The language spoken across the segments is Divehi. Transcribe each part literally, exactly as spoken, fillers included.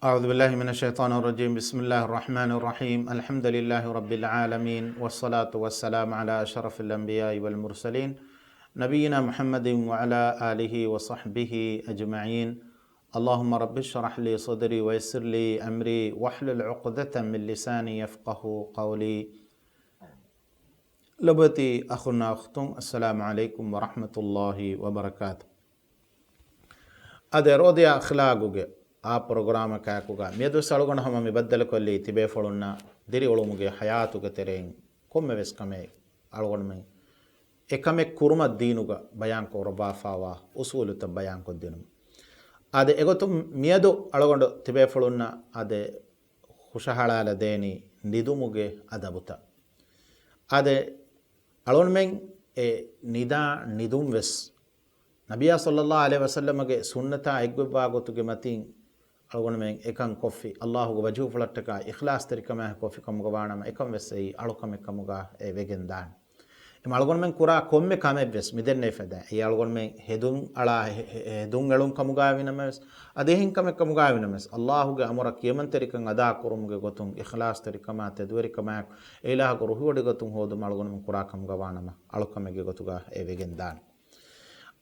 أعوذ بالله من الشيطان الرجيم. بسم الله الرحمن الرحيم. الحمد لله رب العالمين، والصلاة والسلام على أشرف الأنبياء والمرسلين، نبينا محمد وعلى آله وصحبه أجمعين. اللهم رب اشرح لي صدري ويسر لي أمري واحلل عقدة من لساني يفقهوا قولي. ލޮބުވެތި އަޚުންނާ އުޚްތުން، އައްސަލާމު ޢަލައިކުމް ވަރަޙްމަތުﷲި ވަބަރަކާތު. އަދި ރޯދިޔާ އަޚްލާގުގެ އާ ޕްރޮގްރާމަކާއެކުގަ މިއަދުވެސް އަޅުގަނޑު ހަމަ މި ބައްދަލުކޮށްލީ ތިބޭފުޅުންނަށް ދިރިއުޅުމުގެ ޙަޔާތުގެ ތެރެއިން ކޮންމެވެސް ކަމެއް އަޅުގަނޑުމެން އެކަމެއް ކުރުމަށް ދީނުގަ ބަޔާން ކުރައްވާފާވާ އުސޫލުތައް ބަޔާންކޮށްދިނުމަށް. އާދެ، އެގޮތުން މިއަދު އަޅުގަނޑު ތިބޭފުޅުންނަށް އާދެ، ހުށަހަޅާލަދޭނީ ނިދުމުގެ އަދަބުތައް. އާދެ، އަޅުގަނޑުމެން އެ ނިދާ ނިދުން ވެސް ނަބިއްޔާ ޞައްލައްލާހު ޢަލައިހި ވަސައްލަމަގެ ސުންނަތާ އެއްގޮތްވާ ގޮތުގެ މަތިން އަޅުގަނޑުމެން އެކަން ކޮށްފި، ﷲގެ ވަޖްހުފުޅަށްޓަކާ އިޚްލާޞްތެރިކަމާއެކު ކޮށްފި ކަމުގަ ވާނަމަ، އެކަން ވެސް އެއީ އަޅުކަމެއް ކަމުގަ އެ ވެގެން ދާނެ. އެމަ އަޅުގަނޑުމެން ކުރާ ކޮންމެ ކަމެއް ވެސް މިދެންނެވި ފަދައިން، އެއީ އަޅުގަނޑުމެން ހެދުން އަޅާ ހެ-، ހެ-، ހެދުން އެޅުން ކަމުގައި ވިނަމަވެސް، އަދި އެހެން ކަމެއް ކަމުގައި ވިނަމަވެސް، ﷲގެ އަމުރަށް ކިޔަމަންތެރިކަން އަދާ ކުރުމުގެ ގޮތުން އިޚްލާޞްތެރިކަމާ ތެދުވެރިކަމާއެކު، އެއިލާހުގެ ރުހިވޮޑިގަތުން ހޯދުމަށް އަޅުގަނޑުމެން ކުރާ ކަމުގަ ވާނަމަ، އަޅުކަމެއްގެ ގޮތުގަ އެ ވެގެން ދާނެ.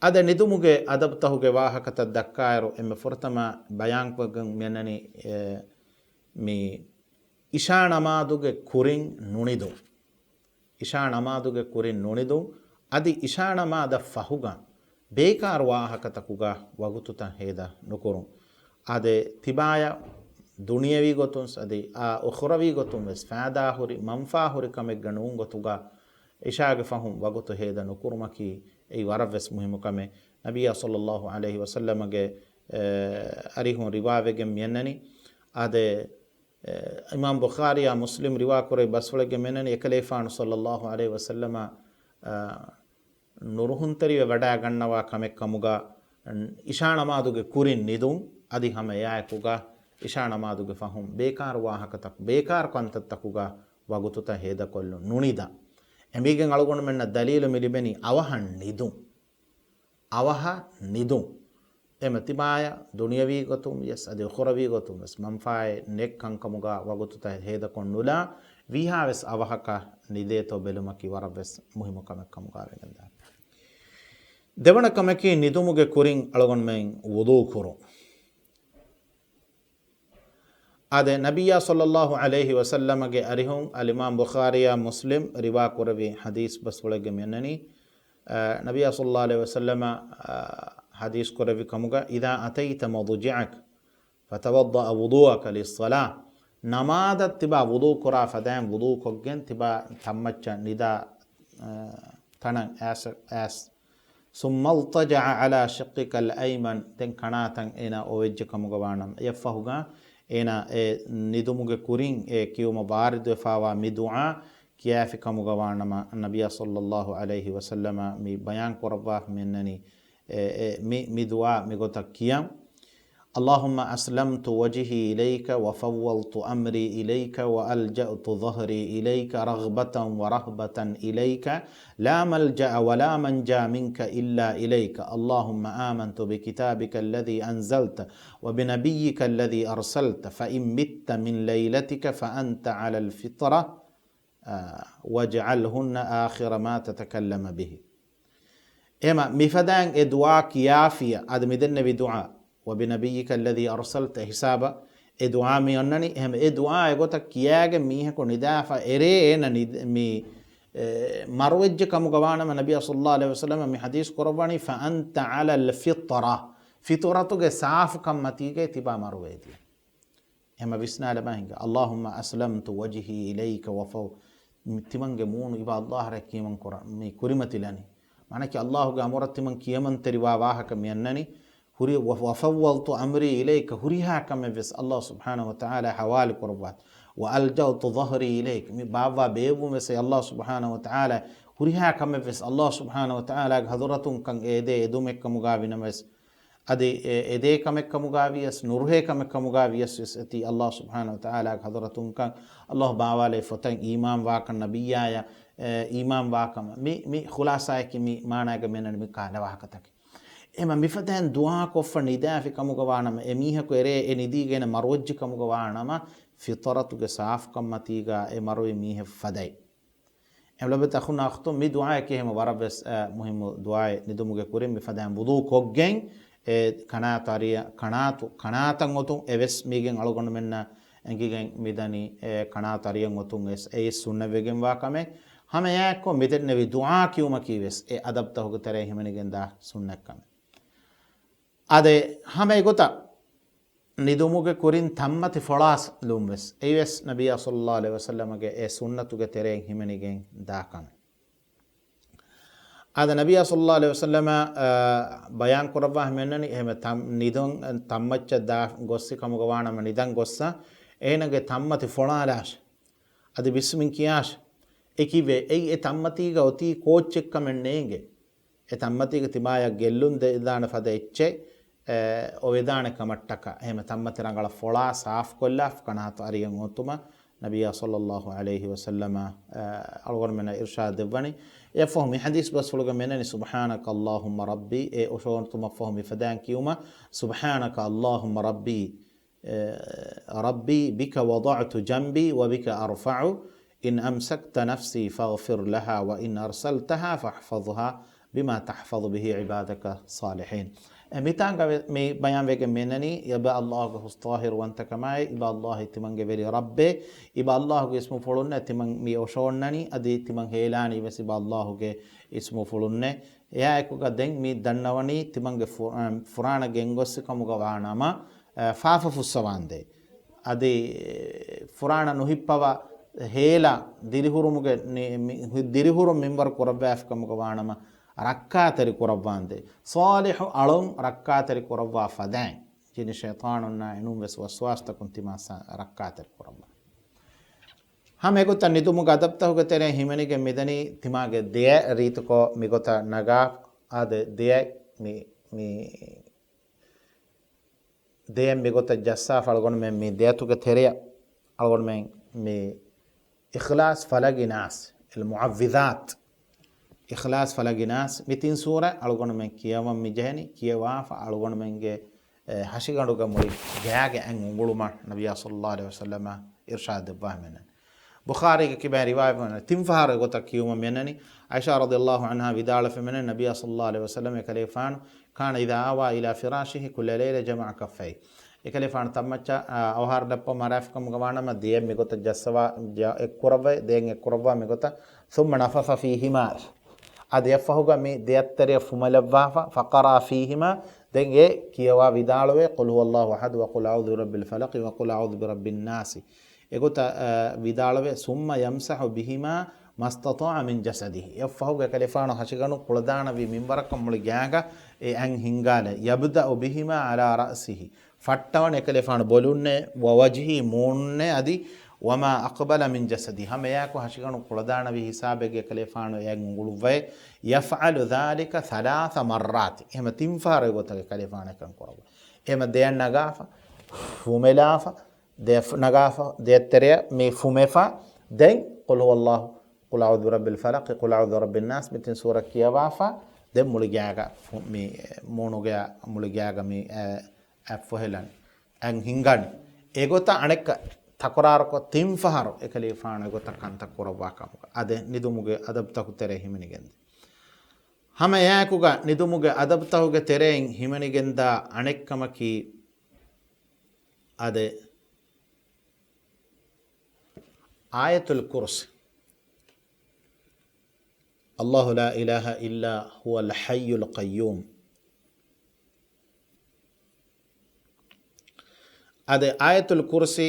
އަދި ނިދުމުގެ އަދަބުތަހުގެ ވާހަކަތައް ދައްކާއިރު، އެންމެ ފުރަތަމަ ބަޔާންކޮށްގެން މިއަންނަނީ، އެ، މި އިޝާ ނަމާދުގެ ކުރިން ނުނިދުން. އިޝާ ނަމާދުގެ ކުރިން ނުނިދުން، އަދި އިޝާ ނަމާދަށް ފަހުގަ ބޭކާރު ވާހަކަތަކުގަ ވަގުތުތައް ހޭދަ ނުކުރުން. އާދެ، ތިބާޔަށް ދުނިޔަވީ ގޮތުން އަދި އާ އުޚްރަވީ ގޮތުން ވެސް ފައިދާ ހުރި، މަންފާ ހުރި ކަމެއްގަ ނޫން ގޮތުގަ އިޝާގެ ފަހުން ވަގުތު ހޭދަ ނުކުރުމަކީ އެއީ ވަރަށް ވެސް މުހިއްމު ކަމެއް. ނަބިއްޔާ ޞައްލައްލާހު ޢަލައިހި ވަސައްލަމަގެ، އެ، އަރިހުން ރިވާވެގެން މިއަންނަނީ. އާދެ، އެ، އިމާމް ބުޚާރީއާ މުސްލިމް ރިވާ ކުރެވި ބަސްފުޅެއްގެ މިއަންނަނީ، އެކަލޭފާނު ޞައްލައްލާހު ޢަލައިހި ވަސައްލަމަ، އަ، ނުރުހުންތެރިވެ ވަޑާ ގަންނަވާ ކަމެއް ކަމުގަ، އިޝާ ނަމާދުގެ ކުރިން ނިދުން، އަދި ހަމަ އެއާއެކުގަ އިޝާ ނަމާދުގެ ފަހުން ބޭކާރު ވާހަކަތަކު، ބޭކާރު ކަންތައްތަކުގަ ވަގުތުތައް ހޭދަކޮށްލުން ނުނިދަން. އެމީގެން އަޅުގަނޑުމެންނަށް ދަލީލު މި ލިބެނީ އަވަހަށް ނިދުން. އަވަހަށް ނިދުން. އެމަ ތިބާޔަށް ދުނިޔަވީ ގޮތުން ވިޔަސް އަދި އުޚުރަވީ ގޮތުން ވެސް މަންފާއެއް ނެތް ކަންކަމުގަ ވަގުތުތައް ހޭދަކޮށް ނުލާ، ވީހާވެސް އަވަހަކަށް ނިދޭތޯ ބެލުމަކީ ވަރަށްވެސް މުހިއްމު ކަމެއް ކަމުގަ ވެގެންދާނެ. ދެވަނަ ކަމަކީ ނިދުމުގެ ކުރިން އަޅުގަނޑުމެން ވުޟޫ ކުރުން. އާދެ، ނަބިއްޔާ ޞައްލައްލާހު ޢަލައިހި ވަސައްލަމަގެ އަރިހުން އަލްއިމާމް ބުޚާރީއާ މުސްލިމް ރިވާ ކުރެވި ޙަދީޘް ބަސްފުޅެއްގެ މިއަންނަނީ، އަ، ނަބިއްޔާ ޞައްލައްލާހު ޢަލައިހި ވަސައްލަމަ، އަ، ޙަދީޘް ކުރެއްވި ކަމުގަ، "إذا أتيت مضجعك فتوضأ وضوءك للصلاة." ނަމާދަށް ތިބާ ވުޟޫ ކުރާ ފަދައިން ވުޟޫ ކޮށްގެން ތިބާ ތަންމައްޗަށް ނިދާ، އަ، ތަނަށް އައިސް، އައިސް. ثم اضطجع على شقك الأيمن. ދެން ކަނާތަން އޭނާ އޮވެއްޖެ ކަމުގަ ވާނަމަ، އެއަށްފަހުގަ އޭނާ އެ ނިދުމުގެ ކުރިން އެ ކިޔުމަށް ވާރިދުވެފާވާ މި ދުޢާ ކިޔާފި ކަމުގަ ވާނަމަ، ނަބިއްޔާ ޞައްލައްލާހު ޢަލައިހި ވަސައްލަމަ މި ބަޔާން ކުރައްވާފަ މިއަންނަނީ، އެ، އެ، މި، މި ދުޢާ މިގޮތަށް ކިޔަން. اللهم أسلمت وجهي إليك وفوضت أمري إليك وألجأت ظهري إليك رغبة ورهبة إليك لا ملجأ ولا منجا منك إلا إليك. اللهم آمنت بكتابك الذي أنزلت وبنبيك الذي أرسلت فإن مت من ليلتك فأنت على الفطرة، އާ، واجعلهن آخر ما تتكلم به. އެމަ މިފަދައިން އެ ދުޢާ ކިޔާފިޔަ، އަދި މިދެންނެވި ދުޢާ، "وبنبيك الذي أرسلت" ހިސާބަށް އެ ދުޢާ މި އޮންނަނީ. އެހެން އެ ދުޢާ އެގޮތަށް ކިޔާގެން މީހަކު ނިދާފަ އެރޭ އޭނަ ނިދ-، މި، އެ، މަރުވެއްޖެ ކަމުގަ ވާނަމަ، ނަބިއްޔާ ޞައްލައްލާހު ޢަލައިހި ވަސައްލަމަ މި ޙަދީޘް ކުރައްވަނީ، "فأنت على الفطرة." ފިޠުރަތުގެ ސާފުކަން މަތީގައި ތިބާ މަރުވެއެދިޔަ. އެމަ ވިސްނާލަބާ ހިނގާ. اللهم أسلمت وجهي إليك وفو-، މި ތިމަންގެ މޫނު އިބާ ﷲ ރަށް ކިޔަމަން ކުރަން މި ކުރިމަތިލަނީ. މާނަކީ ﷲގެ އަމުރަށް ތިމަން ކިޔަމަންތެރިވާ ވާހަކަ މި އަންނަނީ. ހުރި، و-، وفوضت أمري إليك، ހުރިހާ ކަމެއް ވެސް ﷲ ސުބްޙާނަހޫ ވަތަޢާލާ ޙަވާލު ކުރައްވާތި. وألجأت ظهري إليك، މި ބާއްވާ ބޭއްވުން ވެސް ﷲ ސުބްޙާނަހޫ ވަތަޢާލާ، ހުރިހާ ކަމެއް ވެސް ﷲ ސުބްޙާނަހޫ ވަތަޢާލާގެ ޙަޟުރަތުން ކަން އެދޭ އެދުމެއް ކަމުގަ ވިނަމަވެސް، އަދި އެ، އެދޭ ކަމެއް ކަމުގަ ވިޔަސް، ނުރުހޭ ކަމެއް ކަމުގަ ވިޔަސް ވެސް އެތީ ﷲ ސުބްޙާނަހޫ ވަތަޢާލާގެ ޙަޟުރަތުން ކަން. ﷲ ބާވާލޭ ފޮތަށް އީމާން ވާކަން، ނަބިއްޔާޔަށް، އެ، އީމާން ވާކަމަށް. މި، މި ޚުލާޞާއަކީ މި މާނާގަ މިއަންނަނީ މި ކަހަލަ ވާހަކަތަކެއް. އެމަ މިފަދައިން ދުޢާ ކޮށްފަ ނިދާފި ކަމުގަ ވާނަމަ، އެ މީހަކު އެރޭ އެ ނިދީގެން މަރުވެއްޖެ ކަމުގަ ވާނަމަ، ފިޠަރަތުގެ ސާފުކަންމަތީގަ އެ މަރުވި މީހެއް ފަދައި. އެމް ލަބެތް އަޚުން އަޚްތު މި ދުޢާއެކޭ ހެމަ ވަރަށް ވެސް، އަ، މުހިއްމު ދުޢާއެއް. ނިދުމުގެ ކުރިން މި ފަދައިން ވުޟޫ ކޮށްގެން އެ ކަނާތު އަރިޔަ، ކަނާތު، ކަނާތަށް އޮތުން އެވެސް މީގެން އަޅުގަނޑުމެންނަށް އެނގިގެން މިދަނީ އެ ކަނާތު އަރިޔަން އޮތުން އެސް، އެއީ ސުންނަތްވެގެންވާ ކަމެއް. ހަމަ އެއާއެއްކޮށް މިދެންނެވި ދުޢާ ކިޔުމަކީ ވެސް އެ އަދަބްތަހުގެ ތެރެއިން ހިމެނިގެންދާ ސުންނަތްކަމެއް. އާދެ، ހަމަ އެގޮތަށް ނިދުމުގެ ކުރިން ތަންމަތި ފޮޅާސްލުން ވެސް، އެއީވެސް ނަބިއްޔާ ޞައްލައްލާހު ޢަލައިހި ވަސައްލަމަގެ އެ ސުންނަތުގެ ތެރެއިން ހިމެނިގެން ދާ ކަމެއް. އާދެ، ނަބިއްޔާ ޞައްލައްލާހު ޢަލައިހި ވަސައްލަމަ، އަ، ބަޔާން ކުރައްވާ ހިމެންނަނީ، އެހެމެ ތަން-، ނިދުން، ތަންމައްޗަށް ދާ ގޮއްސި ކަމުގަ ވާނަމަ ނިދަން ގޮއްސަ، އޭނަގެ ތަންމަތި ފޮޅާލާށި. އަދި ބިސްމިން ކިޔާށި. އެ ކިވޭ، އެއީ އެ ތަންމަތީގަ އޮތީ ކޯއްޗެއްކަމެއް ނޭނގެ. އެ ތަންމަތީގަ ތިމާޔަށް ގެއްލުން ދެދާނެ ފަދަ އެއްޗެއް، އެ، އޮވެދާނެ ކަމަށްޓަކާ. އެހެމެ ތަންމަތި ރަނގަޅަށް ފޮޅާ ސާފުކޮށްލާ ކަނާތު އަރިޔަން އޮތުމަށް ނަބިއްޔާ ޞައްލައްލާހު ޢަލައިހި ވަސައްލަމަ، އެ، އަޅުގަނޑުމެންނަށް އިރްޝާދު ދެއްވަނީ. އެއަށްފަހު މި ޙަދީޘް ބަސްފުޅުގަ މިނަނީ، سبحانك اللهم ربي، އެ އޮށޯންތުމަށްފަހު މިފަދައިން ކިޔުމަށް، سبحانك اللهم ربي، ربي بك وضعت جنبي وبك أرفع، إن أمسكت نفسي فاغفر لها وإن أرسلتها فاحفظها بما تحفظ به عبادك الصالحين. އެ މިތާނގަ ވެ-، މި ބަޔާންވެގެން މިނަނީ، އިބަ އައްލާހުގެ ހުސް ޠާހިރުވަންތަކަމާއި، އިބަ އައްލާހު ތިމަންގެ ވެރި ރައްބޭ، އިބަ އައްލާހުގެ އިސްމުފުޅުންނޭ ތިމަން މި އޮށޯންނަނީ، އަދި ތިމަން ހޭލާނީ ވެސް އިބަ އައްލާހުގެ އިސްމުފުޅުންނޭ. އެއާއެކުގަ ދެން މި ދަންނަވަނީ ތިމަންގެ ފު-، އަ، ފުރާނަ ގެންގޮއްސި ކަމުގަ ވާނަމަ، އަ، ފާފަ ފުއްސަވާނދޭ. އަދި ފުރާނަ ނުހިއްޕަވާ ހޭލާ ދިރިހުރުމުގެ ނި-، މި-، ދިރިހުރުން މިންވަރު ކުރައްވާފި ކަމުގަ ވާނަމަ، ރައްކާތެރި ކުރައްވާނދޭ. ޞާލިޙު އަޅުން ރައްކާތެރި ކުރައްވާ ފަދައިން، ޖިނި ޝައިޠާނުންނާ އެނޫން ވެސް ވަސްވާސްތަކުން ތިމާ ސަ-، ރައްކާތެރި ކުރައްވާ. ހަމަ އެގޮތަށް ނިދުމުގެ އަދަބްތަހުގެ ތެރެއިން ހިމެނިގެން މިދަނީ ތިމާގެ ދެޔަ ރީތިކޮށް މިގޮތަށް ނަގާ، އާދެ، ދެޔަ މި، މި، ދެޔަ މިގޮތަށް ޖައްސާފަ އަޅުގަނޑުމެން މި ދެއަތުގެ ތެރެއަށް އަޅުގަނޑުމެން މި އިޚްލާޞް، ފަލަގި، ނާސް، އަލް މުޢައްވިޛާތް. އިޚްލާޞް، ފަލަގި، ނާސް، މި ތިން ސޫރަ އަޅުގަނޑުމެން ކިޔަވަން މި ޖެހެނީ، ކިޔަވާފަ އަޅުގަނޑުމެންގެ އެ، ހަށިގަނޑުގަ މުޅި ގާގެ އަތް އުނގުޅުމަށް ނަބިއްޔާ ޞައްލައްލާހު ޢަލައިހި ވަސައްލަމަ އިރްޝާދު ދެއްވާ ހިމެނެން. ބުޚާރީގެ ކިބައިން ރިވާޔަތްވަން ތިން ފަހަރު އެގޮތަށް ކިޔުމަށް މިނަނީ. ޢާއިޝާ ރަޟިޔައްލާހު ޢަންހާ ވިދާޅުވެފަ މިނަނީ، ނަބިއްޔާ ޞައްލައްލާހު ޢަލައިހި ވަސައްލަމަ އެކަލޭފާނު، كان إذا آوى إلى فراشه كل ليلة جمع كفيه. އެކަލޭފާނު ތަންމައްޗަށް، އާ، އަވަހާރަ ދައްޕަ މަރާފިކަމުގަ ވާނަމަ، ދެޔަށް މިގޮތަށް ޖައްސަވާ، ޖަ-، އެއްކުރައްވައި، ދެޔަށް އެއްކުރައްވާ މިގޮތަށް، ثم نفث فيهما. އަދި އެއަށްފަހުގަ މި ދެއަށްތެރެއަށް ފުމެލައްވާފަ، فقرأ فيهما، ދެން އެ ކިޔަވާ ވިދާޅުވޭ، قل هو الله أحد، وقل أعوذ برب الفلق، وقل أعوذ برب الناس. އެގޮތަށް، އަ، ވިދާޅުވޭ، ثم يمسح بهما ما استطاع من جسده. އެއަށްފަހުގަ އެކަލޭފާނު ހަށިގަނޑު ކުޅަދާނަވި މިންވަރަކަށް މުޅި ގާގަ އެ އަތް ހިންގާލޭ. يبدأ بهما على رأسه. ފައްޓަވަން އެކަލޭފާނު ބޮލުންނޭ، ووجهه މޫނުންނޭ އަދި، وما أقبل من جسده ހަމައެއާއެކު ހަށިގަނޑު ކުޅަދާނަވި ހިސާބެއްގެ އެކަލޭފާނު އެ އަތް އުނގުޅުއްވައޭ، يفعل ذلك ثلاث مرات އެހެމަ ތިން ފަހަރު އެގޮތަށް އެކަލޭފާނު އެކަން ކުރައްވަ. އެހެމަ ދެއަށް ނަގާފަ، ފުމެލާފަ، ދެ ފު-، ނަގާފަ، ދެއަށްތެރެއަށް މި ފުމެފަ، ދެން قل هو الله، قل أعوذ برب الفلق، قل أعوذ برب الناس މި ތިން ސޫރަ ކިޔަވާފަ، ދެން މުޅި ގާގަ ފު-، މި މޫނުގެ މުޅި ގާގަ މި އެ އަތް ފޮހެލަން، އަތް ހިންގަން. އެގޮތަށް އަނެއްކާ ތަކުރާރުކޮށް ތިން ފަހަރު އެކަލޭފާނު އެގޮތަށް ކަންތައް ކުރައްވާ ކަމުގަ. އާދެ، ނިދުމުގެ އަދަބްތަކު ތެރޭ ހިމެނިގެންދޭ. ހަމަ އެއާއެކުގަ ނިދުމުގެ އަދަބްތަކުގެ ތެރެއިން ހިމެނިގެންދާ އަނެއްކަމަކީ، އާދެ، އާޔަތުލް ކުރުސި. الله لا إله إلا هو الحي القيوم. އާދެ، އާޔަތުލް ކުރުސީ،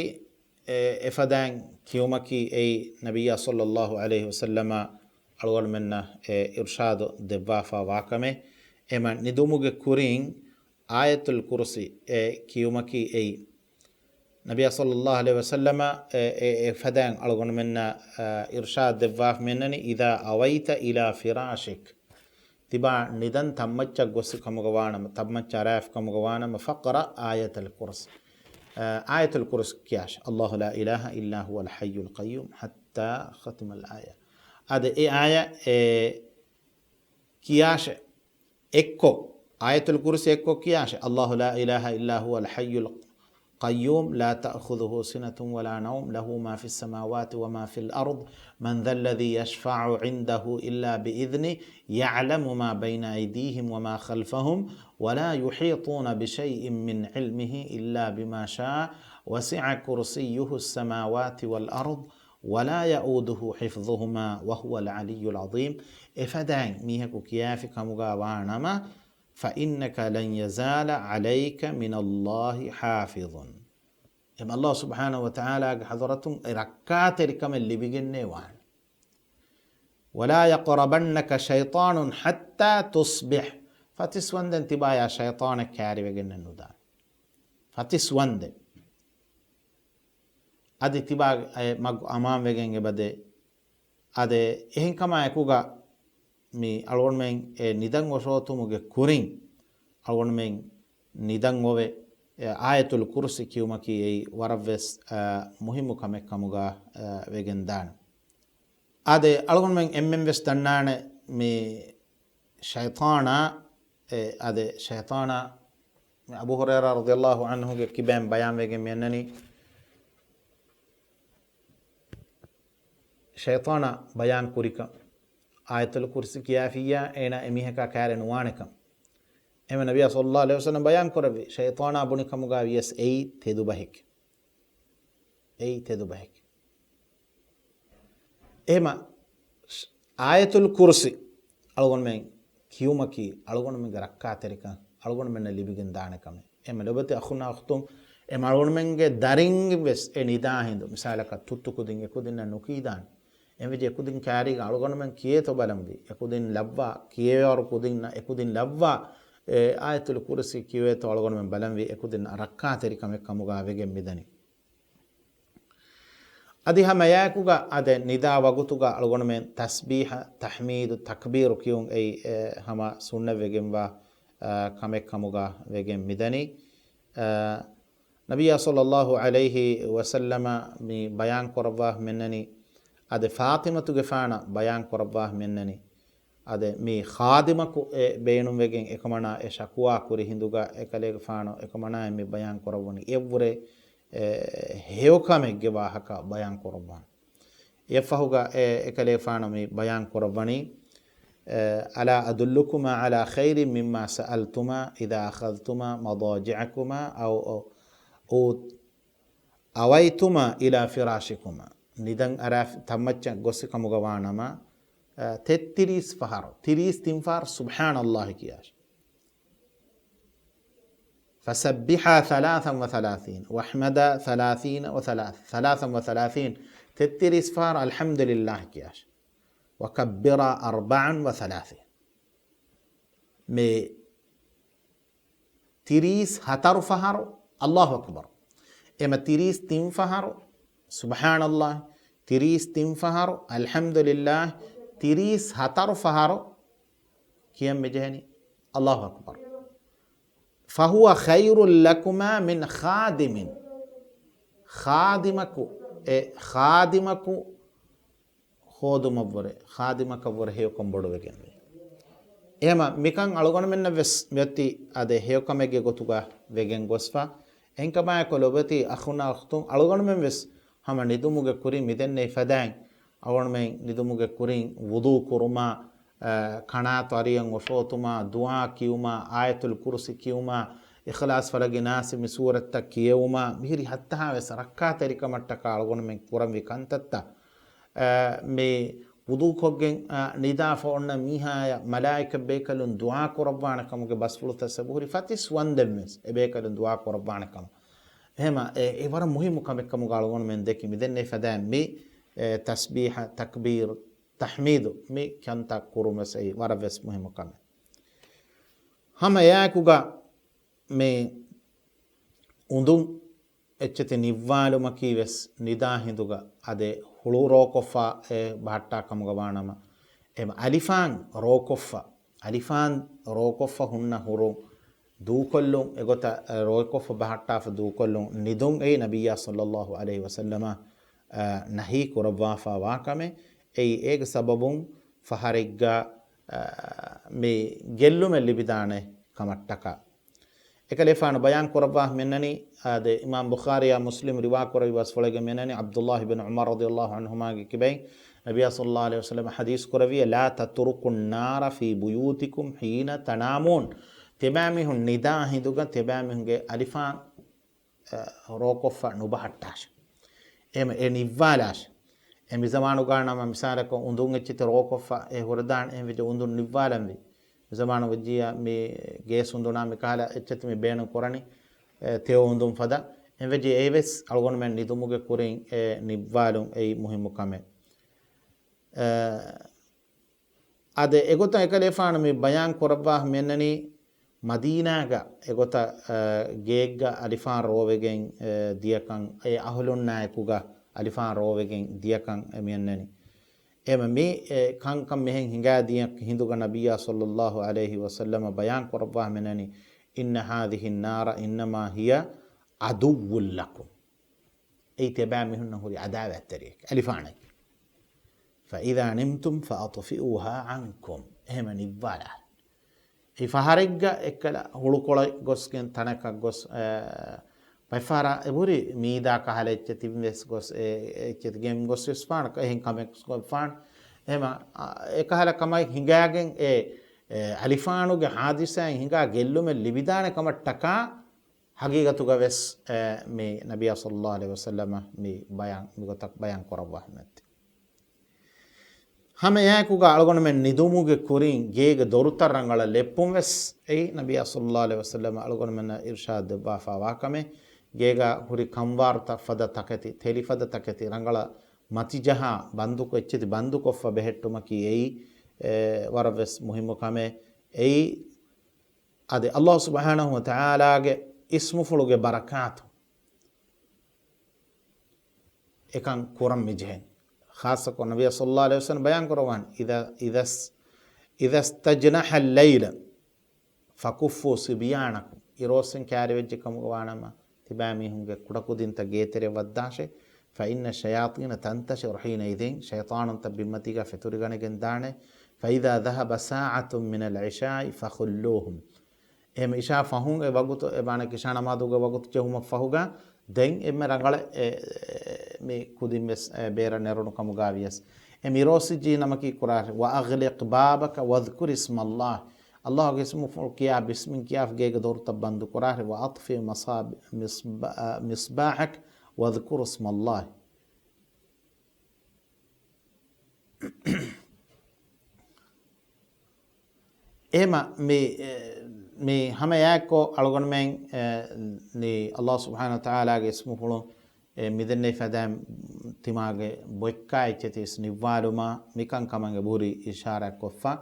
އެ، އެފަދައިން ކިޔުމަކީ އެއީ ނަބިއްޔާ ޞައްލައްލާހު ޢަލައިހި ވަސައްލަމަ އަޅުގަނޑުމެންނަށް، އެ، އިރްޝާދު ދެއްވާފަ ވާކަމެއް. އެމަ ނިދުމުގެ ކުރިން އާޔަތުލް ކުރުސީ، އެ، ކިޔުމަކީ އެއީ ނަބިއްޔާ ޞައްލައްލާހު ޢަލައިހި ވަސައްލަމަ، އެ، އެ، އެފަދައިން އަޅުގަނޑުމެންނަށް، އަ، އިރްޝާދު ދެއްވާފަ މިނަނީ، إذا أويت إلى فراشك. ތިބާ ނިދަން ތަންމައްޗަށް ގޮސް ކަމުގަ ވާނަމަ، ތަންމައްޗަށް އަރާފި ކަމުގަ ވާނަމަ، فاقرأ آية الكرسي. އާ، އާޔަތުލް ކުރުސި ކިޔާށެ. الله لا إله إلا هو الحي القيوم حتى ختم الآية. އާދެ، އެ އާޔަ، އެ، ކިޔާށެ. އެއްކޮށް، އާޔަތުލް ކުރުސި އެއްކޮށް ކިޔާށެ. الله لا إله إلا هو الحي القيوم لا تأخذه سنة ولا نوم له ما في السماوات وما في الأرض من ذا الذي يشفع عنده إلا بإذنه يعلم ما بين أيديهم وما خلفهم ولا يحيطون بشيء من علمه إلا بما شاء وسع كرسيه السماوات والأرض ولا يئوده حفظهما وهو العلي العظيم. އެފަދައިން މީހަކު ކިޔާފި ކަމުގަ ވާނަމަ، فإنك لن يزال عليك من الله حافظ. އެމަ ﷲ ސުބްޙާނަހޫ ވަތަޢާލާގެ ޙަޟްރަތުން އެ ރައްކާތެރިކަމެއް ލިބިގެންނޭ ވާނެ. ولا يقربنك شيطان حتى تصبح. ފަތިސް ވަންދެން ތިބާޔާ ޝައިޠާނެއް ކާރިވެގެންނެއް ނުދާނެ. ފަތިސް ވަންދެން. އަދި ތިބާ އެ މަގު އަމާންވެގެން އެބަދޭ. އާދެ، އެހެންކަމާ އެކުގަ މި އަޅުގަނޑުމެން އެ ނިދަން އޮށޯތުމުގެ ކުރިން އަޅުގަނޑުމެން ނިދަން އޮވެ، އެ އާޔަތުލް ކުރުސި ކިޔުމަކީ އެއީ ވަރަށްވެސް، އަ، މުހިއްމު ކަމެއް ކަމުގަ، އަ، ވެގެން ދާނެ. އާދެ، އަޅުގަނޑުމެން އެންމެން ވެސް ދަންނާނެ މި ޝައިޠާނާ، އެ، އާދެ، ޝައިޠާނާ، މި އަބޫ ހުރައިރާ ރަޟިޔަﷲ ޢަންހުގެ ކިބައިން ބަޔާންވެގެން މިއަންނަނީ، ޝައިޠާނާ ބަޔާން ކުރިކަން، އާޔަތުލް ކުރްސި ކިޔާފިއްޔާ އޭނާ އެމީހަކާ ކާރެއް ނުވާނެކަން. އެހެން ނަބިއްޔާ ޞައްލަﷲ ޢަލައިހި ވަސައްލަމަ ބަޔާން ކުރެއްވި، ޝައިޠާނާ ބުނި ކަމުގަ ވިޔަސް އެއީ ތެދު ބަހެކޭ. އެއީ ތެދު ބަހެކޭ. އެހެމަ އާޔަތުލް ކުރްސި އަޅުގަނޑުމެން ކިޔުމަކީ އަޅުގަނޑުމެންގެ ރައްކާތެރިކަން އަޅުގަނޑުމެންނަށް ލިބިގެން ދާނެ ކަމެއް. އެމަ ލޮބެތި އަޚުންނާ އުޚްތުން، އެމަ އަޅުގަނޑުމެންގެ ދަރިން ވެސް އެ ނިދާ ހިނދު މިސާލަކަށް ތުއްތު ކުދިން އެކުދިންނަށް ނުކީދާނެ. އެންވެއްޖެ އެކުދިން ކާރީގަ އަޅުގަނޑުމެން ކިޔޭތޯ ބަލަންވީ. އެކުދިން ލައްވާ، ކިޔޭވާރު ކުދިންނަށް އެކުދިން ލައްވާ، އެ އާޔަތުލް ކުރްސި ކިޔޭތޯ އަޅުގަނޑުމެން ބަލަންވީ. އެކުދިން ރައްކާތެރިކަމެއް ކަމުގަ ވެގެން މިދަނީ. އަދި ހަމަ އެއާއެކުގަ އަދެ ނިދާ ވަގުތުގަ އަޅުގަނޑުމެން ތަސްބީޙަ، ތަޙްމީދު، ތަކްބީރު ކިޔުން އެއީ، އެ، ހަމަ ސުންނަތްވެގެންވާ، އަ، ކަމެއް ކަމުގަ ވެގެން މިދަނީ. އަ، ނަބިއްޔާ ޞައްލަﷲ ޢަލައިހި ވަސައްލަމަ މި ބަޔާން ކުރައްވާ މިއަންނަނީ، އަދެ ފާޠިމަތުގެފާނަށް ބަޔާން ކުރައްވާ މިއަންނަނީ، އަދެ މި ޚާދިމަކު އެ ބޭނުންވެގެން އެކަމަނާ އެ ޝަކުވާ ކުރި ހިނދުގަ އެކަލޭގެފާނު އެކަމަނާއަށް މި ބަޔާން ކުރައްވަނީ އެއްވުރެ، އެ، ހެޔޮކަމެއްގެ ވާހަކަ ބަޔާން ކުރައްވާނެ. އެއަށްފަހުގަ އެ، އެކަލޭގެފާނު މި ބަޔާން ކުރައްވަނީ، އެ، ألا أدلكما على خير مما سألتما إذا أخذتما مضاجعكما أو، أو، أويتما إلى فراشكما. ނިދަން އަރާ ތަންމައްޗަށް ގޮސް ކަމުގަ ވާނަމަ، އަ، ތެއްތިރީސް ފަހަރު، ތިރީސް ތިން ފަހަރު سبحان الله ކިޔާށެ. فسبحا ثلاثا وثلاثين، واحمدا ثلاثين وثلاث، ثلاثا وثلاثين، ތެއްތިރީސް ފަހަރު الحمد لله ކިޔާށެ. وكبرا أربعا وثلاثين. މި ތިރީސް ހަތަރު ފަހަރު الله أكبر. އެމަ ތިރީސް ތިން ފަހަރު سبحان الله، ތިރީސް ތިން ފަހަރު الحمد لله، ތިރީސް ހަތަރު ފަހަރު ކިޔަން މިޖެހެނީ الله أكبر. فهو خير لكما من خادم. ޚާދިމަކު، އެ ޚާދިމަކު ހޯދުމަށްވުރެ، ޚާދިމަކަށްވުރެ ހެޔޮކަން ބޮޑުވެގެންވޭ. އެހެމަ މިކަން އަޅުގަނޑުމެންނަށް ވެސް މިއޮތީ އާދެ ހެޔޮކަމެއްގެ ގޮތުގަ ވެގެން ގޮސްފަ. އެހެންކަމާއެކު ލޮބެތި އަޚުންނާ އުޚްތުން، އަޅުގަނޑުމެން ވެސް ހަމަ ނިދުމުގެ ކުރިން މިދެންނެވި ފަދައިން އަޅުގަނޑުމެން ނިދުމުގެ ކުރިން ވުޟޫ ކުރުމާ، އަ، ކަނާތު އަރިއަށް އޮށޯތުމާ، ދުޢާ ކިޔުމާ، އާޔަތުލް ކުރުސި ކިޔުމާ، އިޚްލާޞް، ފަލަގި، ނާސި މި ސޫރަތްތައް ކިޔެވުމާ، މިހިރި ހައްތަހާވެސް ރައްކާތެރިކަމަށްޓަކާ އަޅުގަނޑުމެން ކުރަންވީ ކަންތައްތައް، އަ، މި ވުޟޫކޮށްގެން، އަ، ނިދާފަ އޮންނަ މީހާޔަށް މަލާއިކަ ބޭކަލުން ދުޢާ ކުރައްވާނެ ކަމުގެ ބަސްފުޅުތައް އެބަހުރި ފަތިސް ވަންދެންވެސް އެބޭކަލުން ދުޢާ ކުރައްވާނެ ކަމަށް. އެހެމަ އެ، އެ ވަރަށް މުހިއްމު ކަމެއް ކަމުގަ އަޅުގަނޑުމެން ދެކި މިދެންނެވި ފަދައިން މި، އެ، ތަސްބީޙަ، ތަކްބީރު، ތަޙްމީދު މި ކަންތައް ކުރުމަސް އެއީ ވަރަށް ވެސް މުހިއްމު ކަމެއް. ހަމަ އެއާއެކުގަ މި އުނދުން އެއްޗެތި ނިއްވާލުމަކީ ވެސް ނިދާ ހިނދުގަ އަދެ ހުޅު ރޯކޮށްފަ އެ ބަހައްޓާ ކަމުގަ ވާނަމަ، އެ އަލިފާން ރޯކޮށްފަ، އަލިފާން ރޯކޮށްފަ ހުންނަ ހުރުން ދޫކޮށްލުން، އެގޮތަށް ރޯކޮށްފަ ބަހައްޓާފަ ދޫކޮށްލުން ނިދުން އެއީ ނަބިއްޔާ ޞައްލައްލާހު ޢަލައިހި ވަސައްލަމަ، އަ، ނަހީ ކުރައްވާފަ ވާ ކަމެއް. އެއީ އޭގެ ސަބަބުން ފަހަރެއްގަ، އަ، މި ގެއްލުމެއް ލިބިދާނެ. ކަމަށްޓަކާ. އެކަލޭފާނު ބަޔާން ކުރައްވާ މިންނަނީ، އާދެ، އިމާމް ބުޚާރިޔާ މުސްލިމް ރިވާ ކުރެވި ބަސްފުޅެއްގެ މިންނަނީ، ޢަބްދުﷲ ބިން ޢުމަރު ރަޟިޔަﷲ ޢަންހުމާގެ ކިބައިން ނަބިޔާ ޞައްލަﷲ ޢަލައިހި ވަސައްލަމަ ޙަދީޘް ކުރެއްވިއޭ، "لا تتركوا النار في بيوتكم حين تنامون." ތިބާމީހުން ނިދާ ހިނދުގަ ތިބާމީހުންގެ އަލިފާން، އަ، ރޯކޮށްފަ ނުބަހައްޓާށެ. އެހެމަ އެ ނިއްވާލާށެ. އެ މިޒަމާނުގާ ނަމަ މިސާލަކަށް އުނދުން އެއްޗެތި ރޯކޮށްފަ އެ ހުރެދާނެ އެހެން ވެއްޖެ އުނދުން ނިއްވާލަންވީ. މިޒަމާނު ވެއްޖިއްޔާ މި ގޭސް އުނދުނާ މިކަހަލަ އެއްޗެތި މި ބޭނުން ކުރަނީ، އެ، ތެޔޮ އުނދުން ފަދަ. އެހެން ވެއްޖެ އެވެސް އަޅުގަނޑުމެން ނިދުމުގެ ކުރިން އެ ނިއްވާލުން އެއީ މުހިއްމު ކަމެއް. އެ، އާދެ، އެގޮތަށް އެކަލޭފާނު މި ބަޔާން ކުރައްވާ މިއަންނަނީ، މަދީނާގަ އެގޮތަށް، އަ، ގޭއްގަ އަލިފާން ރޯވެގެން، އަ، ދިޔަކަން، އެ އަހުލުންނާއެކުގަ އަލިފާން ރޯވެގެން ދިޔަކަން މިއަންނަނީ. އެމަ މި، އެ، ކަންކަން މިހެން ހިނގާ ދިޔަ ހިނދުގަ ނަބިއްޔާ ޞައްލަﷲ ޢަލައިހި ވަސައްލަމަ ބަޔާން ކުރައްވާ މިއަންނަނީ، "إن هذه النار إنما هي عدو لكم." އެއީ ތިބާ މީހުންނަށް ހުރި އަދާވާތްތެރިއެއް، އަލިފާނެއް. "فإذا نمتم فأطفئوها عنكم." އެހެމަ ނިއްވާލާ. އެ ފަހަރެއްގަ އެއްކަލަ ހުޅުކޮޅަށް ގޮސްގެން ތަނަކަށް ގޮސް، އަ، ބައެއްފަހަރާ އެބުރި މީދާ ކަހަލަ އެއްޗެތިން ވެސް ގޮސް، އެ، އެއްޗެތި ގެން ގޮސް ވެސް ފާނަކަ އެހެން ކަމެއް ގޮސް ފާން. އެހެމަ، އަ، އެކަހަލަ ކަމެއް ހިނގާގެން އެ، އެ، އަލިފާނުގެ ހާދިސާއިން ހިނގާ ގެއްލުމެއް ލިބިދާނެ ކަމަށްޓަކާ، ހަގީގަތުގަ ވެސް، އެ، މި ނަބިއްޔާ ޞައްލަﷲ ޢަލައިހި ވަސައްލަމަ މި ބަޔާން، މިގޮތަށް ބަޔާން ކުރައްވާ ހިމެނެއްޖެ. ހަމައެއާއެކުގަ އަޅުގަނޑުމެން ނިދުމުގެ ކުރިން ގޭގެ ދޮރުތައް ރަނގަޅަށް ލެއްޕުން ވެސް އެއީ ނަބިއްޔާ ޞައްލަﷲ ޢަލައިހި ވަސައްލަމަ އަޅުގަނޑުމެންނަށް އިރުޝާދު ދެއްވާފާވާ ކަމެއް. ގޭގަ ހުރި ކަންވާރުތައް ފަދަ ތަކެތި، ތެލި ފަދަ ތަކެތި ރަނގަޅަށް މަތިޖަހާ ބަންދުކޮށް، އެއްޗެތި ބަންދުކޮށްފަ ބެހެއްޓުމަކީ އެއީ، އެ، ވަރަށް ވެސް މުހިއްމު ކަމެއް. އެއީ އަދި ﷲ ސުބްޙާނަހޫ ވަތަޢާލާގެ އިސްމުފުޅުގެ ބަރަކާތު އެކަން ކުރަން މިޖެހެން. ޚާއްޞަކޮށް ނަބިއްޔާ ޞައްލަﷲ ޢަލައިހި ވަސައްލަމަ ބަޔާން ކުރައްވާނެ، "إذا، إذا، إذا استجنح الليل فكفوا صبيانكم." އިރުއޮއްސެން ކައިރިވެއްޖެ ކަމުގަ ވާނަމަ، ތިބާމީހުންގެ ކުޑަކުދިންތައް ގޭތެރެ ވައްދާށޭ. "فإن الشياطين تنتشر حينئذ." ޝައިޠާނުންތައް ބިންމަތީގަ ފެތުރިގަނެގެން ދާނެ. "فإذا ذهب ساعة من العشاء فخلوهم." އެހެން އިޝާ ފަހުން އެ ވަގުތު، އެ މާނަ ކިޝާ ނަމާދުގެ ވަގުތު ޖެހުމަށް ފަހުގަ ދެން އެންމެ ރަނގަޅަށް އެ، އެ، މި ކުދިން ވެސް، އެ، ބޭރަށް ނެރުނު ކަމުގަ ވިޔަސް. އެ މިރޯސިޖީ ނަމަކީ ކުރާށެ، "وأغلق بابك واذكر اسم الله." ﷲ ގެ އިސްމުފުޅު ކިޔާ، ބިސްމިން ކިޔާފަ ގޭގެ ދޮރުތައް ބަންދު ކުރާށެ، "وأطفئ مصاب-، مصبا-، مصباحك واذكر اسم الله." އެހެމަ މި، އެ، މި ހަމައެއާއެއްކޮށް އަޅުގަނޑުމެން، އެ، މި ﷲ ސުބްޙާނަހޫ ވަތަޢާލާގެ އިސްމުފުޅު، އެ، މިދެންނެވި ފަދައިން ތިމާގެ ބޮއްކާ އެއްޗެތި ވެސް ނިއްވާލުމާ، މިކަންކަމަށް އެބުރި އިޝާރާތްކޮށްފަ.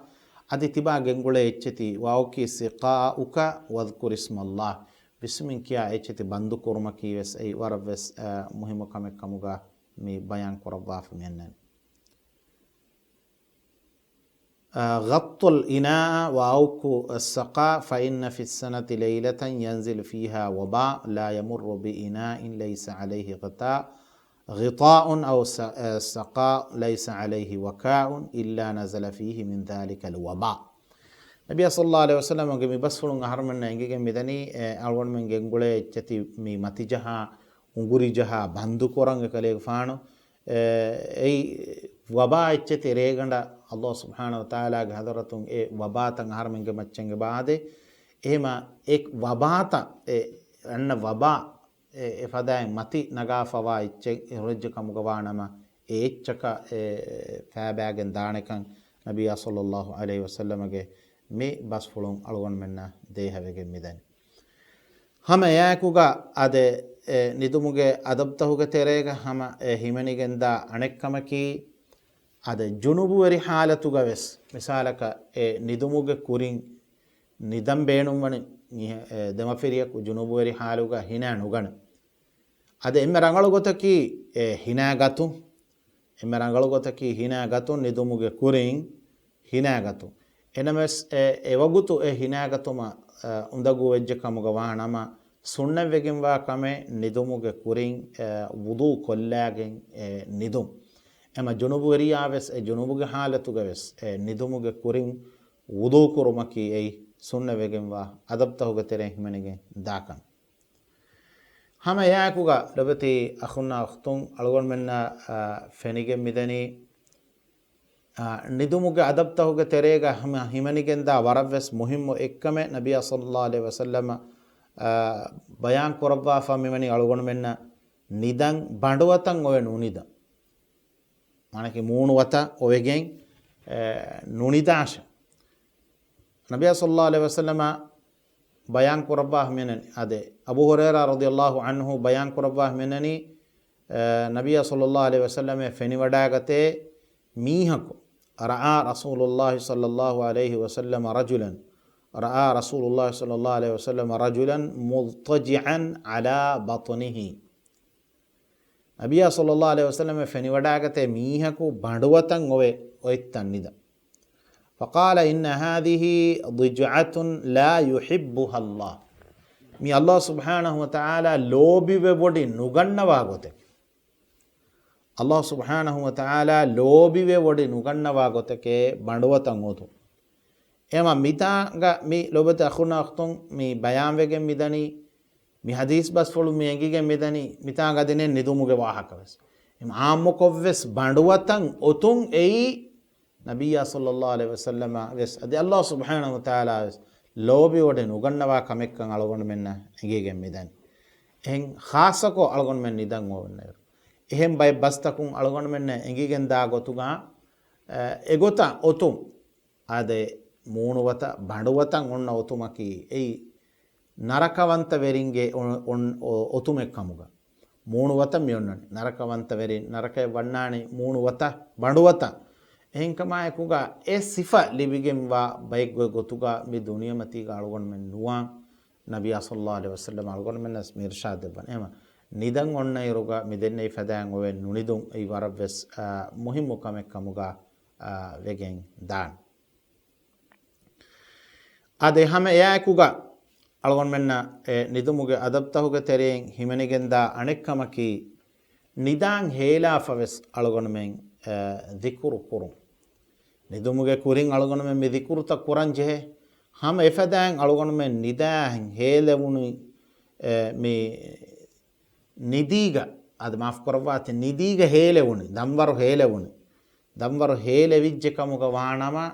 އަދި ތިބާ ގެންގުޅޭ އެއްޗެތި، "وأوكي سقاءك واذكر اسم الله." ބިސްމިން ކިޔާ އެއްޗެތި ބަންދުކުރުމަކީ ވެސް އެއީ ވަރަށް ވެސް، އެ، މުހިއްމު ކަމެއް ކަމުގަ މި ބަޔާން ކުރައްވާފަ މިއަންނަނީ. އަ، "غطوا الإناء وأوكوا السقاء فإن في السنة ليلة ينزل فيها وباء لا يمر بإناء ليس عليه غطاء، غطاء أو س-، އަ، سقاء ليس عليه وكاء إلا نزل فيه من ذلك الوباء." ނަބިއްޔާ ޞައްލަﷲ ޢަލައިހި ވަސައްލަމަގެ މި ބަސްފުޅުން އަހަރުމެންނަށް އެނގިގެން މިދަނީ، އެ، އަޅުގަނޑުމެން ގެންގުޅޭ އެއްޗެތި މި މަތިޖަހާ، އުނގުރިޖަހާ ބަންދުކުރަން އެކަލޭގެފާނު. އެ، އެއީ ވަބާ އެއްޗެތި ރޭގަނޑަށް ﷲ ސުބްޙާނަހޫ ވަތަޢާލާގެ ޙަޟްރަތުން އެ ވަބާތައް އަހަރުމެންގެ މައްޗަށް އެބަ އާދޭ. އެހެމަ އެ ވަބާތައް، އެ އަންނަ ވަބާ، އެ، އެ ފަދައިން މަތި ނަގާފަވާ އެއްޗެއް އެ ހުރެއްޖެ ކަމުގަ ވާނަމަ، އެ އެއްޗަކަށް އެ ފައިބައިގެން ދާނެކަން ނަބިއްޔާ ޞައްލަﷲ ޢަލައިހި ވަސައްލަމަގެ މި ބަސްފުޅުން އަޅުގަނޑުމެންނަށް ދޭހަވެގެން މިދަނީ. ހަމަ އެއާއެކުގަ އަދެ، އެ، ނިދުމުގެ އަދަބުތަހުގެ ތެރޭގަ ހަމަ އެ ހިމެނިގެންދާ އަނެއްކަމަކީ، އަދެ ޖުނުބުވެރި ޙާލަތުގަ ވެސް، މިސާލަކަށް އެ ނިދުމުގެ ކުރިން ނިދަން ބޭނުންވަނީ މީހެ-، އެ، ދެމަފިރިޔަކު ޖުނުބުވެރި ޙާލުގަ ހިނާ ނުގަނެ. އަދެ އެންމެ ރަނގަޅު ގޮތަކީ އެ ހިނާގަތުން، އެންމެ ރަނގަޅު ގޮތަކީ ހިނާގަތުން ނިދުމުގެ ކުރިން ހިނާގަތުން. އެނަމަވެސް އެ، އެވަގުތު އެ ހިނާގަތުމަށް، އަ، އުނދަގޫ ވެއްޖެ ކަމުގަ ވާނަމަ، ސުންނަތްވެގެންވާ ކަމެއް ނިދުމުގެ ކުރިން، އަ، ވުޟޫ ކޮށްލާގެން އެ ނިދުން. އެމަ ޖުނުބުވެރިޔާ ވެސް އެ ޖުނުބުގެ ޙާލަތުގަ ވެސް އެ ނިދުމުގެ ކުރިން ވުޟޫ ކުރުމަކީ އެއީ ސުންނަތްވެގެންވާ އަދަބުތަކުގެ ތެރެއިން ހިމެނިގެން ދާކަން. ހަމަ އެއާއެކުގަ ލޮބެތި އަޚުންނާ އުޚްތުން އަޅުގަނޑުމެންނަށް، އާ، ފެނިގެން މިދަނީ، އާ، ނިދުމުގެ އަދަބުތަކުގެ ތެރޭގަ ހަމަ ހިމެނިގެންދާ ވަރަށްވެސް މުހިއްމު އެއްކަމެއް ނަބިއްޔާ ޞައްލައްލާހު ޢަލައިހި ވަސައްލަމަ، އާ، ބަޔާން ކުރައްވާފަ މިވަނީ އަޅުގަނޑުމެންނަށް ނިދަން ބަނޑުވަތަށް އޮވެ ނުނިދަން. މާނައަކީ މޫނުވަތަށް އޮވެގެން، އެ، ނުނިދާށޭ. ނަބިއްޔާ ޞައްލައްލާހު ޢަލައިހި ވަސައްލަމަ ބަޔާން ކުރައްވާ ހިމެނެނީ. އާދެ، އަބޫ ހުރައިރާ ރަޟިޔައްލާހު ޢަންހު ބަޔާން ކުރައްވާ ހިމެނެނީ، އެ، ނަބިއްޔާ ޞައްލައްލާހު ޢަލައިހި ވަސައްލަމަ ފެނިވަޑައިގަތޭ މީހަކު، رأى رسول الله صلى الله عليه وسلم رجلا، رأى رسول الله صلى الله عليه وسلم رجلا مضطجعا على بطنه. ނަބިއްޔާ ޞައްލައްލާހު ޢަލައިހި ވަސައްލަމަ ފެނިވަޑައިގަތޭ މީހަކު ބަނޑުވަތަށް އޮވެ އޮތްތަން ނިދަން. فقال إن هذه ضجعة لا يحبها الله. މި ﷲ ސުބްޙާނަހު ވަތަޢާލާ ލޯބިވެވޮޑި ނުގަންނަވާ ގޮތެއް. ﷲ ސުބްޙާނަހު ވަތަޢާލާ ލޯބިވެވޮޑި ނުގަންނަވާ ގޮތެކޭ ބަނޑުވަތަށް އޮތުން. އެމަ މިތާނގަ މި ލޮބެތި އަޚުންނާ އުޚްތުން މި ބަޔާންވެގެން މިދަނީ، މި ޙަދީޘް ބަސްފުޅު މި އެނގިގެން މިދަނީ، މިތާނގަ ދިނެއް ނިދުމުގެ ވާހަކަ ވެސް. އެމަ ޢާއްމުކޮށް ވެސް ބަނޑުވަތަށް އޮތުން އެއީ، ނަބިއްޔާ ޞައްލައްލާހު ޢަލައިހި ވަސައްލަމަ ވެސް އަދި ﷲ ސުބްޙާނަހު ވަތަޢާލާ ވެސް ލޯބިވޮޑި ނުގަންނަވާ ކަމެއްކަން އަޅުގަނޑުމެންނަށް އެނގިގެން މިދަނީ. އެހެން ޚާއްޞަކޮށް އަޅުގަނޑުމެން ނިދަން އޮވެންނައިރު، އެހެން ބައެއް ބަސްތަކުން އަޅުގަނޑުމެންނަށް އެނގިގެން ދާ ގޮތުގަ، އެ، އެގޮތަށް އޮތުން، އާދެ، މޫނުވަތަށް ބަނޑުވަތަށް އޮންނަ އޮތުމަކީ އެއީ ނަރަކަވަންތަ ވެރިންގެ އޮ-، އޮން-، އޮ-، އޮތުމެއް ކަމުގަ. މޫނުވަތަށް މި އޮންނަނީ. ނަރަކަވަންތަ ވެރިން، ނަރަކަޔަށް ވަންނާނީ މޫނުވަތަށް، ބަނޑުވަތަށް. އެހެންކަމާއެކުގަ އެ ސިފަ ލިބިގެންވާ ބައެއްގެ ގޮތުގަ މި ދުނިޔެމަތީގަ އަޅުގަނޑުމެން ނުވާން. ނަބިއްޔާ ޞައްލައްލާހު ޢަލައިހި ވަސައްލަމަ އަޅުގަނޑުމެންނަށް މި އިރުޝާދު ދެއްވަން. އެހެން ނިދަން އޮންނައިރުގަ މި ދެންނެވި ފަދައިން އޮވެ ނުނިދުން އެއީ ވަރަށްވެސް، އާ، މުހިއްމު ކަމެއް ކަމުގަ، އާ، ވެގެން ދާނެ. އާދެ، ހަމަ އެއާއެކުގަ އަޅުގަނޑުމެންނަށް އެ ނިދުމުގެ އަދަބުތަކުގެ ތެރެއިން ހިމެނިގެންދާ އަނެއްކަމަކީ، ނިދާން ހޭލާފަވެސް އަޅުގަނޑުމެން، އެ، ޛިކުރު ކުރުން. ނިދުމުގެ ކުރިން އަޅުގަނޑުމެން މި ޛިކުރުތައް ކުރަން ޖެހޭ. ހަމަ އެފަދައިން އަޅުގަނޑުމެން ނިދާހެން ހޭލެވުނު، އެ، މި ނިދީގަ، އަދި މާފު ކުރައްވާތި، ނިދީގަ ހޭލެވުނު، ދަންވަރު ހޭލެވުނު، ދަންވަރު ހޭލެވިއްޖެ ކަމުގަ ވާނަމަ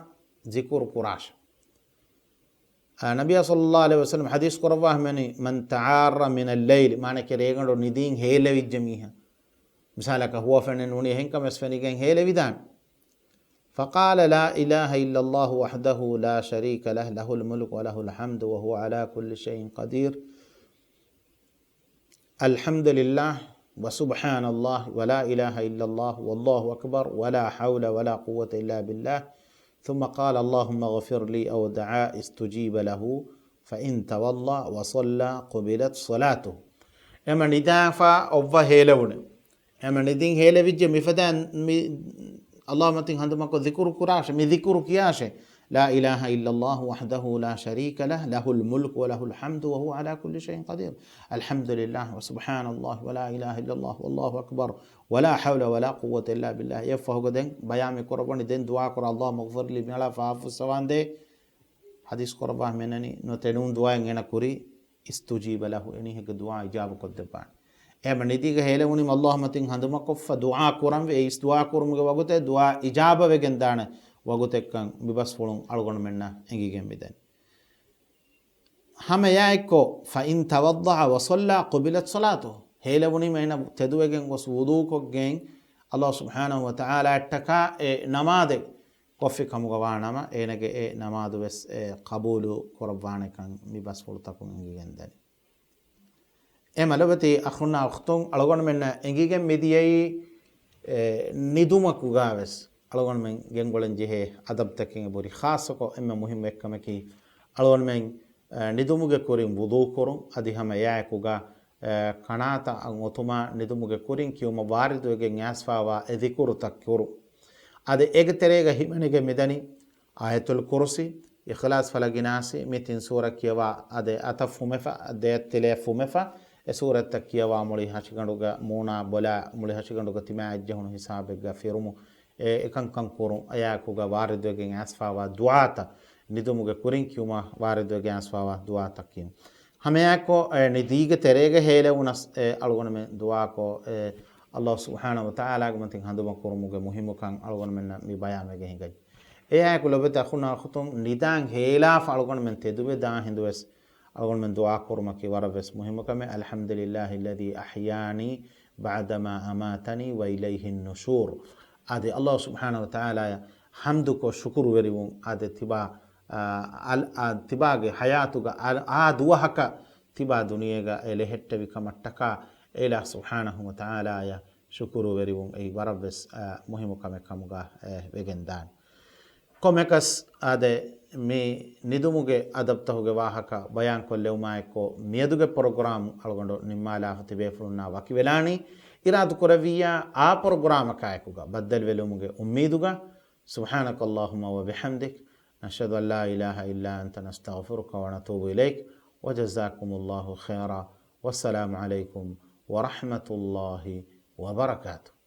ޛިކުރު ކުރާށެ. އާ، ނަބިއްޔާ ޞައްލައްލާހު ޢަލައިހި ވަސައްލަމަ ޙަދީޘް ކުރައްވާ ހިމެނި، "من تعار من الليل"، މާނައަކީ ރޭގަނޑު ނިދީން ހޭލެވިއްޖެ މީހާ. މިސާލަކަށް ހުވަފެނެއް ނޫނީ އެހެންކަމެސް ފެނިގެން ހޭލެވިދާނެ. "فقال لا إله إلا الله وحده لا شريك له، له الملك وله الحمد وهو على كل شيء قدير. الحمد لله وسبحان الله ولا إله إلا الله والله أكبر ولا حول ولا قوة إلا بالله. ثم قال اللهم اغفر لي أو دعا استجيب له، فإن توضأ وصلى قبلت صلاته." އެމަ ނިދާފަ އޮއްވަ ހޭލެވުނެ. އެމަ ނިދިން ހޭލެވިއްޖެ މިފަދައިން މި ﷲ މަތިން ހަނދުމަކޮށް ޛިކުރު ކުރާށެ، މި ޛިކުރު ކިޔާށެ. "لا إله إلا الله وحده لا شريك له، له الملك وله الحمد وهو على كل شيء قدير. الحمد لله وسبحان الله ولا إله إلا الله والله أكبر ولا حول ولا قوة إلا بالله." އެއަށްފަހުގަ ދެން ބަޔާން މި ކުރައްވަނީ ދެން ދުޢާ ކުރާ، "اللهم اغفر لي"، މިއަޅާ ފާފަ ފުއްސަވާނދޭ. ޙަދީޘް ކުރައްވާ މިނަނީ ނުތެނުން ދުޢާއެއް އޭނަ ކުރީ، އިސްތުޖީބަ ލަހު، އެމީހެއްގެ ދުޢާ އިޖާބަ ކޮށްދެއްވާނެ. އެހެން ނިދީގަ ހޭލެވުނީމަ ﷲ މަތިން ހަނދުމަކޮށްފަ ދުޢާ ކުރަންވީ، އެ އިސް ދުޢާ ކުރުމުގެ ވަގުތެއް ދުޢާ އިޖާބަ ވެގެން ދާނެ ވަގުތެއްކަން މި ބަސްފުޅުން އަޅުގަނޑުމެންނަށް އެނގިގެން މިދަނީ. ހަމަ އެއާއެއްކޮށް، "فإن توضأ وصلى قبلت صلاته"، ހޭލެވުނީމަ އޭނަ ތެދުވެގެން ގޮސް ވުޟޫކޮށްގެން ﷲ ސުބްޙާނަހު ވަތަޢާލާއަށްޓަކާ އެ ނަމާދެއް ކޮށްފި ކަމުގަ ވާނަމަ، އޭނަގެ އެ ނަމާދު ވެސް، އެ، ޤަބޫލު ކުރައްވާނެކަން މި ބަސްފުޅުތަކުން އެނގިގެންދަނީ. އެ މަލޮބެތި އަޚުންނާ އުޚްތުން، އަޅުގަނޑުމެންނަށް އެނގިގެން މިދިޔައީ، އެ، ނިދުމަކުގަ ވެސް އަޅުގަނޑުމެން ގެންގުޅެން ޖެހޭ އަދަބުތަކެއް އެބުރި. ޚާއްޞަކޮށް އެންމެ މުހިއްމު އެއްކަމަކީ، އަޅުގަނޑުމެން، އެ، ނިދުމުގެ ކުރިން ވުޟޫ ކުރުން، އަދި ހަމަ އެއާއެކުގަ އެ، ކަނާތަށް އަތް އޮތުމާ ނިދުމުގެ ކުރިން ކިޔުމަށް ވާރިދުވެގެން އައިސްފައިވާ އެ ޛިކުރުތައް ކުރުން. އަދި އޭގެ ތެރޭގަ ހިމެނިގެން މިދަނީ އާޔަތުލް ކުރުސީ، އިޚްލާޞް، ފަލަގި، ނާސީ، މި ތިން ސޫރަ ކިޔަވާ، އަދި އަތަށް ފުމެފަ، ދެއަތް ތިލަޔަށް ފުމެފަ، އެ ސޫރަތްތައް ކިޔަވާ މުޅި ހަށިގަނޑުގަ މޫނާ ބޮލާ، މުޅި ހަށިގަނޑުގަ ތިމާ އެއްޖެހުނު ހިސާބެއްގަ ފިރުމުން. އެ އެކަންކަން ކުރުން. އެއާއެކުގަ ވާރިދުވެގެން އައިސްފައިވާ ދުޢާތައް، ނިދުމުގެ ކުރިން ކިޔުމަށް ވާރިދުވެގެން އައިސްފަވާ ދުޢާތަކީ. ހަމައެއާއެކު އެ ނިދީގެ ތެރޭގަ ހޭލެވުނަސް އެ އަޅުގަނޑުމެން ދުޢާކޮށް، އެ ﷲ ސުބްޙާނަހޫ ވަތަޢާލާގެ މަތިން ހަނދުމަ ކުރުމުގެ މުހިއްމުކަން އަޅުގަނޑުމެންނަށް މި ބަޔާންވެގެން ހިނގައްޖެ. އެއާއެކު ލޮބުވެތި އަޚުންނާ އުޚުތުން، ނިދާން ހޭލާފަ އަޅުގަނޑުމެން ތެދުވެދާ ހިނދުވެސް އަޅުގަނޑުމެން ދުޢާ ކުރުމަކީ ވަރަށްވެސް މުހިއްމު ކަމެއް. الحمد لله الذي أحياني بعدما أماتني وإليه النشور. އާދެ، ﷲ ސުބްޙާނަހޫ ވަތަޢާލާއަށް ޙަމްދުކޮށް ޝުކުރުވެރިވުން. އާދެ، ތިބާ، އާ، އަލް-، އާ، ތިބާގެ ޙަޔާތުގަ އާ، އާ ދުވަހަކަށް ތިބާ ދުނިޔޭގަ އެ ލެހެއްޓެވި ކަމަށްޓަކާ އެ އިލާހު ސުބްޙާނަހޫ ވަތަޢާލާއަށް ޝުކުރުވެރިވުން އެއީ ވަރަށްވެސް، އާ، މުހިއްމު ކަމެއް ކަމުގަ، އެ، ވެގެންދާނެ. ކޮންމެއަކަސް އާދެ، މި ނިދުމުގެ އަދަބުތަކުގެ ވާހަކަ ބަޔާންކޮށްލެވުމާއެއްކޮށް، މިއަދުގެ ޕްރޮގްރާމް އަޅުގަނޑު ނިންމާލާފަ ތިބޭފުޅުންނާ ވަކިވެލާނީ. އިރާދަކުރެއްވިއްޔާ އާ ޕްރޮގްރާމަކާއެކުގަ ބައްދަލުވެލުމުގެ އުއްމީދުގަ. سبحانك اللهم وبحمدك، نشهد أن لا إله إلا أنت، نستغفرك ونتوب إليك، وجزاكم الله خيرا، والسلام عليكم ورحمة الله وبركاته.